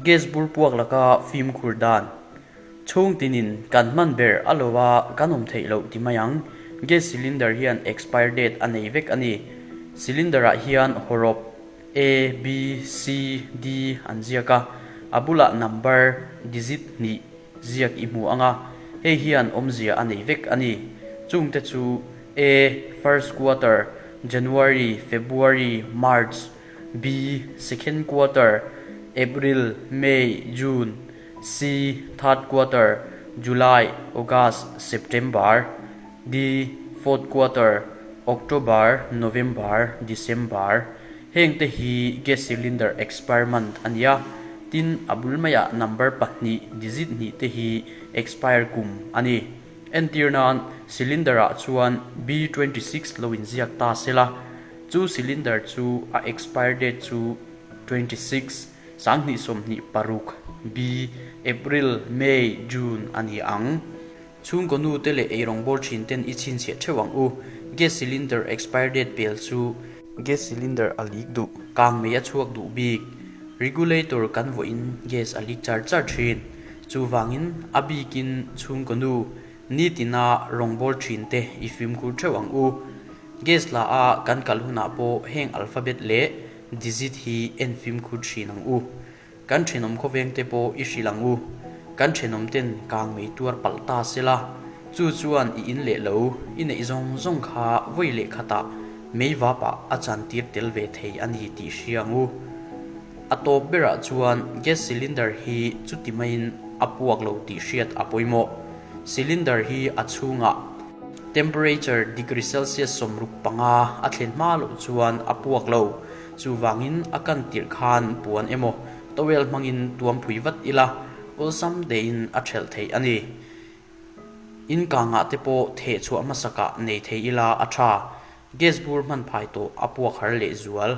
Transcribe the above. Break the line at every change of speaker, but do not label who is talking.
Gas bur puak laka fimkhur dan chhung tinin kan hman ber a lo a, kan awm theih loh ti mai ang. Gas cylinder hian expire date a nei vek a ni. Cylinder ah hian hawrawp A, B, C, D an ziak a, a bulah number digit hnih ziak i hmu ang a, hei hian awmzia a nei vek a ni. Chungte chu A, first quarter, January, February, March, B, second quarter, April, May, June, C, third quarter, July, August, September, D, fourth quarter, October, November, December. Hengte hi gas cylinder expire month a ni a, tin a bul maiah number pahnih, digit hnih te hi expire kum a ni. Entir nan cylinder ah chuan B 26 lo inziak ta sela, chu cylinder chu a expire date chu 26, 2026, B, April, May, June a ni ang. Chhungkaw nu te leh eirawng bawr thin ten i chhinchhiah theuh ang u. Gas cylinder expire date pel chu. Gas cylinder a leak duh. Kang mei a chhuak duh bik. Regulator kan vawiin gas a leak char char thin. Chuvangin a bikin chhungkaw nu nitina rawngbâwl thin te i fimkhur theuh ang u. Gas la a kan kal hunah pawh heng alphabet leh digit hi en fimkhur thin ang u. Kan thenawm khawveng te pawh i hrilh ang u. Kan thenawm ten kang mei tuar palh ta se la, chu chuan i in leh lo, i neih zawng zawng kha vawi leh khatah mei vapah a chan tir tel ve thei a ni tih hria ang u. A tawp berah chuan gas cylinder hi chuti maiin a puak lo tih hriat a pawimawh. Cylinder hi a chhungah temperature degree celsius 65 a thlen hma loh chuan a puak lo. Chuvangin a kan tirh khan puan emaw towel hmangin tuam phui vat ila awlsam tein a ṭhelh theih a ni. In kangah te pawh theh chhuah hmasakah nei thei ila a ṭha. Gas bur hman phai tawh a puak har leh zual.